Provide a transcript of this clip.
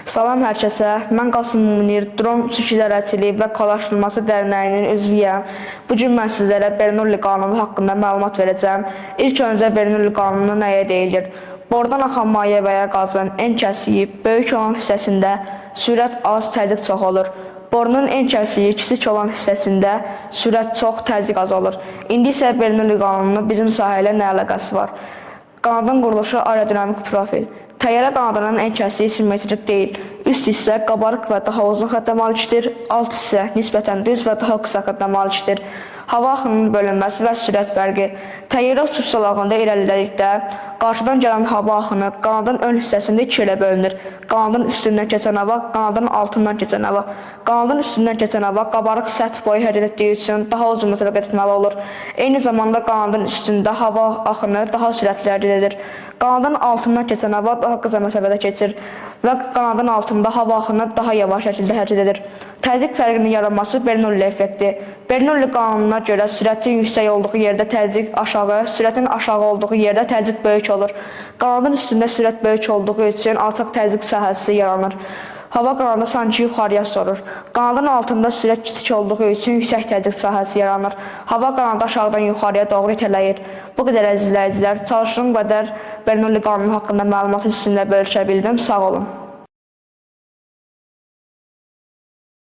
Salam hər kəsə. Mən Qasım Munir, Dron Uçuş İdarəçiliyi və Kodlaşdırılması Dərnəyinin üzvüyəm. Bu gün mən sizlərə Bernoulli qanunu haqqında məlumat verəcəm. İlk öncə Bernoulli qanunu nəyə deyilir? Borudan axan maye və ya qazın en kəsiyi böyük olan hissəsində sürət az, təzyiq çox olur. Borunun en kəsiyi kiçik olan hissəsində sürət çox, təzyiq az olur. İndi isə Bernoulli qanununun bizim sahə ilə nə əlaqəsi var? Qanadın quruluşu, aerodinamik profil. Təyyarə qanadının en kəsiyi simmetrik deyil. Üst hissə qabarıq və daha uzun xəttə malikdir, alt hissə nisbətən düz və daha qısa xəttə malikdir. Hava axınının bölünməsi və sürət fərqi. Təyyarə uçuş zolağında irəlilədikdə qarşıdan gələn hava axını qanadın ön hissəsində iki yerə bölünür. Qanadın üstündən keçən hava, qanadın altından keçən hava. Qanadın üstündən keçən hava qabarıq səth boyu hərəkət etdiyi üçün daha uzun məsafə qət etməli olur. Eyni zamanda qanadın üstündə hava axını daha sürətli hərəkət edir. Qanadın altından keçən hava daha qısa məsafədə keçir və qanadın altında hava axını daha yavaş şəkildə hərəkət edir. Təzyiq fərqinin yaranması, Bernoulli effekti. Bernoulli qanununa görə sürətin yüksək olduğu yerdə təzyiq aşağı, sürətin aşağı olduğu yerdə təzyiq böyük olur. Qanadın üstündə sürət böyük olduğu üçün alçaq təzyiq sahəsi yaranır. Hava qanadı sanki yuxarıya sorur. Qanadın altında sürət kiçik olduğu üçün yüksək təzyiq sahəsi yaranır. Hava qanadı aşağıdan yuxarıya doğru itələyir. Bu qədər, əziz izləyicilər. Çalışdığım qədər Bernoulli qanunu haqqında məlumatı sizinlə bölüşə bildim. Sağ olun.